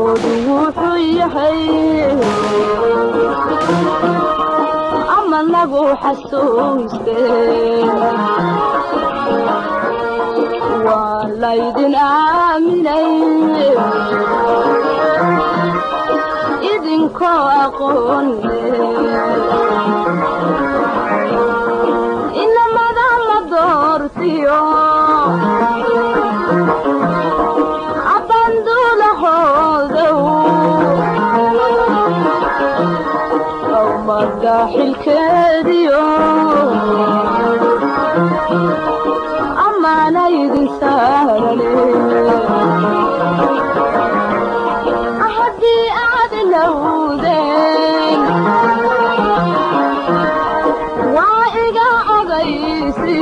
Xaqoodu wuxuu yahay ama nagu xasuuste, waa laydin aaminay idinkoo aqoon leh. Inamada la doortiyo abanduulahoodow, ummadda xilkeediyo amaana idin saarane. Haddii aad lowdeen, waa iga ogaysi.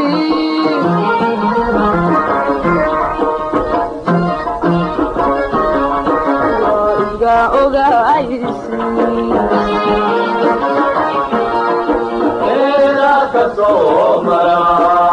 Waa iga ogaysi. Eeda ka soo mara.